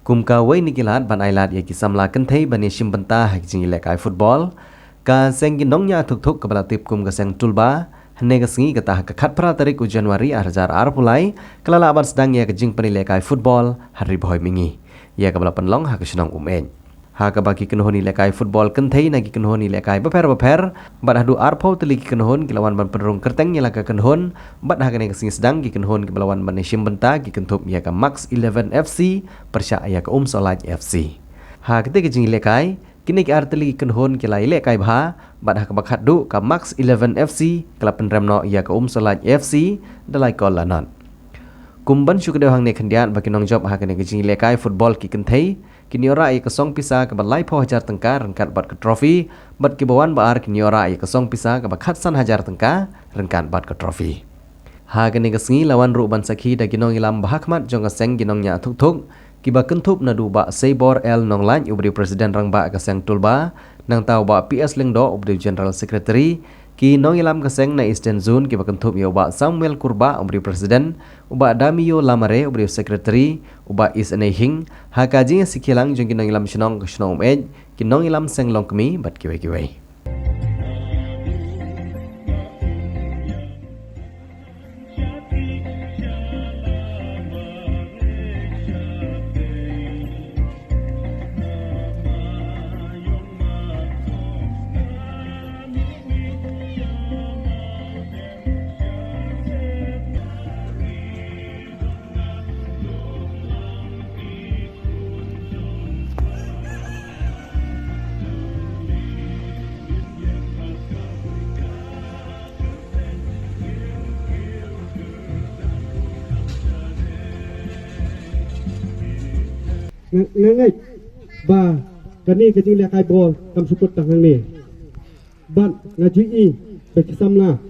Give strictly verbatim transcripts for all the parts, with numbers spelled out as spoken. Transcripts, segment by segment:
Kum kawei na ki lad ban ailad ïa ki samla kynthei ban ïashim bynta ha ki jingïalehkai football, ka seng ki nongñiah thukthuk kaba la tip kum ka seng Tulba, hynne ka sngi kata ha ka khatphra tarik u January ar hajar arphew lai, ka la lah ban sdang ïa ka jingpynïalehkai football ha Ri Bhoi Mihngi, ïa kaba la pynlong ha ka shnong Umeit. Ha kaba ki kynhun ïalehkai football kynthei na ki kynhun ïalehkai bapher bapher, bad haduh arphew tylli ki kynhun ki la wan ban pynrung kyrteng ïa la ka kynhun, bad ha kane ka sngi sdang ki kynhun kiba la wan ban ïashim bynta ki kynthup ïa ka Max eleven F C pyrshah ïa ka Umsohlait F C. Ha kata ka jingïalehkai, kine ki ar tylli ki kynhun ki la ïalehkai bha, bad ha kaba khatduh ka Max eleven F C ka la pynrem noh ïa ka Umsohlait F C da lai kol la nod. Kum ban shu kdew hangne khyndiat ba ki nongjop ha kane ka jingïalehkai football ki kynthei, kin ïoh rah ïa ka song pisa kaba laiphew hajar tyngka ryngkat bad ka trophy, bad kiba wan ba ar kin ïoh rah ïa ka song pisa kaba khatsan hajar tyngka ryngkat bad ka trophy. Ha kane ka sngi la wan ruh ban sakhi da ki nongïalam ba ha khmat jong ka seng ki nongñiah thukthuk, kiba kynthup naduh u Bah Seibor L Nonglait uba dei u President Rangbah ka seng Tulba, nangta u Bah P S Lyngdoh uba dei u General Secretary, ki nongïalam ka seng na Eastern Zone kiba kynthup ïa u Bah Samuel Kurbah uba dei u President, u Bah Damio Lamare uba dei u Secretary, u Bah Isnei Hing, ha ka jingïasikhi lang jong ki nongïalam shnong ka shnong Umeit, ki nongïalam seng Longkmie bad kiwei kiwei. Nga, nga ngeit ba kane ka jinglehkai bol kam shu kut tang hangne. Bad nga ju ïohi ba ki samla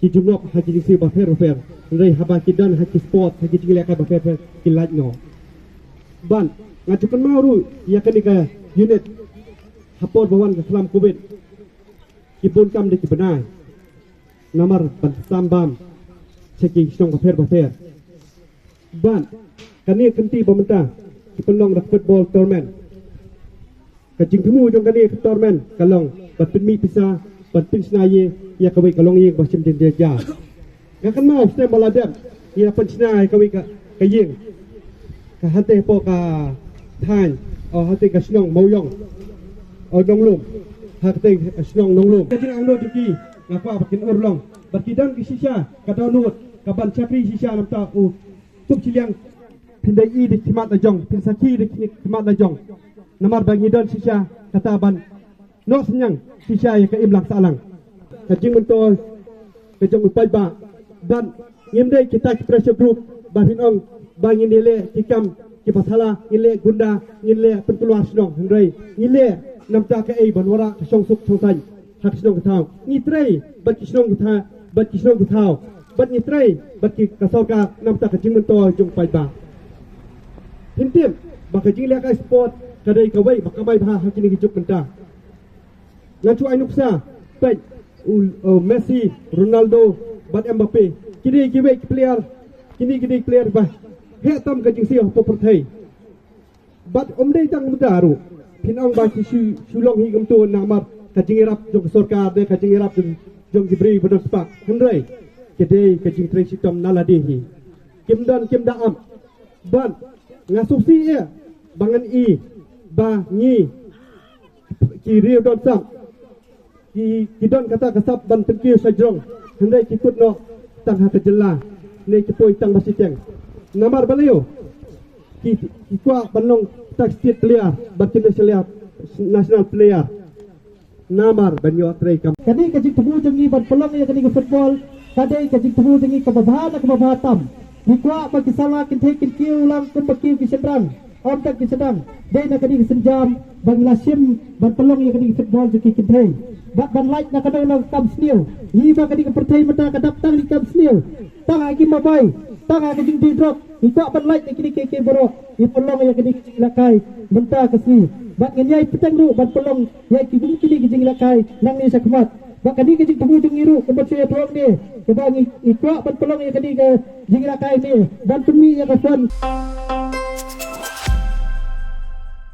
ki ju ngop ha ki jingsiew bapher bapher. Hynrei haba ki don ha ki sport, ha ki jinglehkai bapher bapher, ki lait noh. Bad nga ju kynmaw ruh ïa kane ka unit ha por ba wan ka khlam covid. Ki bun kam da ki bnai namar ban sam bam sha ki shnong bapher bapher. Bad kane ka kynti ba mynta ki pynlong da ka football tournament. Ka jingthmu jong kane ka tournament ka long ban pynmih pisa, ban pynshna ïa, ïa kawei ka longïing ba shim jynjar. Nga kynmaw snem ba la dep ngi la pynshna ïa kawei ka, ka ïing, ka hangtei hapoh ka thaiñ, o hangtei ka shnong Mawïong, o Nonglum, hangtei ka shnong Nonglum. Ka jingangnud jong ki nga kwah ba kin urlong, bad ki don ki shisha ka dohnud ka ban shakri shisha namar u tup shiliang. Phin dei i da ki khmat la jong, phin sakhi da ki khmat la jong. Namar ba ngi don shisha kata ban noh synñiang shisha ïa ka imlang sahlang. Ka jingmyntoi ka jong u paidbah. Bad ngim dei kita ki pressure group ba phin ong ba ngin ïaleh ki kam kiba shala, ngin leh gunda, ngin leh pynthlur shnong, hynrei ngi leh namar kaei, ban wanrah ka shongsuk shongsaiñ ha ka shnong ka thaw. Ngi trei bad ki shnong ki thaw, bad ki shnong ki thaw, bad ngi trei bad ki ka sorkar namar ka jingmyntoi jong u paidbah. Phin tip ba ka jinglehkai sport ka dei kawei ba kamai bha ha kine ki juk mynta. Nga ju ai nuksa, peit u, u Messi, Ronaldo bad Mbappe. Kine kiwei ki player, kine ki dei player ba heh tam ka jingsiew hapoh pyrthei. Bad ym dei tang mynta ruh phin ong ba ki shu, shu long hi kumto namar ka jingïarap jong ka sorkar ne ka jingïarap jong, jong ki briew ba don spah. Hynrei ka dei ka jingtrei shitom na lade hi. Kim don kim da ap. Bad nga sngewsih ïa ba ngan i ba ngi ki riew don sap ki, ki don kata ka sap ban pynkiew sha jrong, hynrei ki kut noh tang ha ka jylla ne ki poi tang ba shiteng. Namar balei? Ki, ki kwah ban long tang state player bad ki national, national player. Namar ban ïoh trei kam. Kane ka jingthmu jong ngi ban pynlong ïa kane ka football ka dei ka jingthmu jong ngi kaba bha na kaba bha tam. Ngi kwah ba ki samla kynthei kin kiew lang kumba kiew ki shynrang. Ym tang ki shynrang, dei na kane ka sienjam ba ngi la shim ban pynlong ïa kane ka football jong ki kynthei. Bad ban lait na kano kano ka kam sniew. Ngi ba kane ka pyrthei mynta ka dap tang ïa ki kam sniew. Tang ha ki mobile, tang ha ka jingdih drok. Ngi kwah ban lait na kine kiei kiei baroh. Ngi pynlong ïa kane ka jingïalehkai mynta ka sngi. Bad ngin ïai bteng ruh ban pynlong ïa ki kum kine ki jingïalehkai nangne sha khmat. Bad kane ka jingthmu jong ngi ruh kumba shu ïathuh ne, kaba ngi, ngi kwah ban pynlong ïa kane ka jingïalehkai ne ban pynmih ïa ka fund.